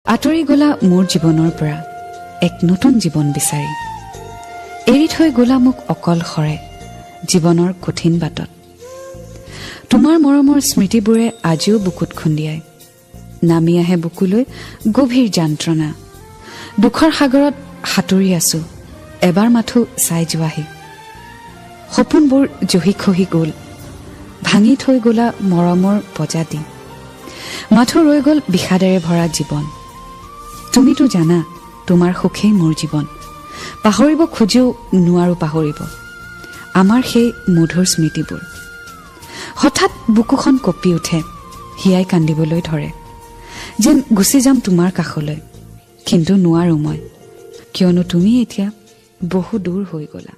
আঁতৰি গ'লা মোৰ জীৱনৰ পৰা এক নতুন জীৱন বিচাৰি। এৰি থৈ গ'লা মোক অকলশৰে জীৱনৰ কঠিন বাটত। তোমাৰ মৰমৰ স্মৃতিবোৰে আজিও বুকুত খুন্দিয়াই নামি আহে বুকুলৈ গভীৰ যন্ত্ৰণা। দুখৰ সাগৰত সাঁতুৰি আছো, এবাৰ মাথো চাই যোৱাহি। সপোনবোৰ জহি খহি গ'ল, ভাঙি থৈ গ'লা মৰমৰ পঁজাদি। মাথো ৰৈ গ'ল বিষাদেৰে ভৰা জীৱন। তুমিতো জানা, তোমাৰ সুখেই মোৰ জীৱন। পাহৰিব খোজেও নোৱাৰো পাহৰিব আমাৰ সেই মধুৰ স্মৃতিবোৰ। হঠাৎ বুকুখন কঁপি উঠে, হিয়াই কান্দিবলৈ ধৰে, যেন গুচি যাম তোমাৰ কাষলৈ। কিন্তু নোৱাৰো মই, কিয়নো তুমি এতিয়া বহু দূৰ হৈ গ'লা।